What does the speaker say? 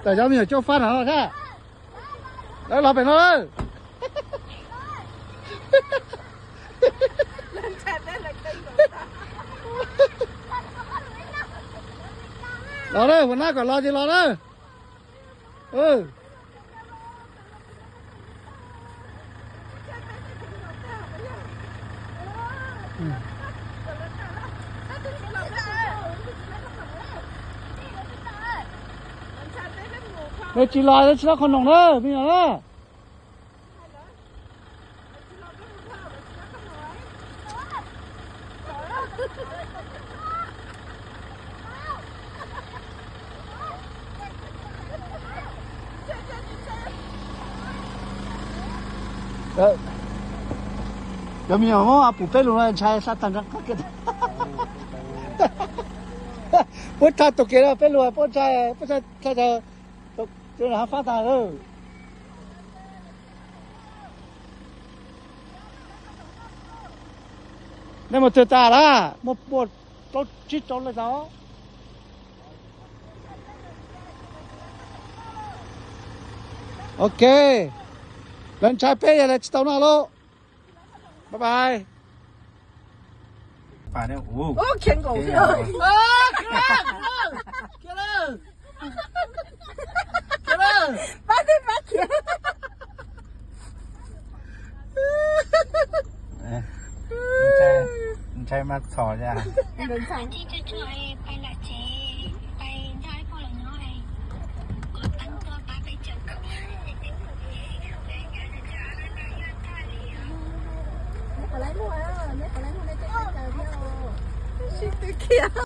Tam cov me nyuam coj fab no thiab. Lawv los pem no lawm. Los na, hua nab kom los ces los na. Nws tsis los, nws tsis los qhov no na, me nyuam na. Cov me nyuam muab pum peb lug no ntshai sab tag nrho qab kiag. Puab thaij tau kev no peb lug puab ntshai, puab ntshai thaij tau, tau hab fab tag lawm. Nej mus twg tas lawm? Muaj puas plaub tsib rau leej tau. Ok, lawv ntshai peb yog lawv tsis tau noj lauj. Bye bye. Ntshai mas txhom li.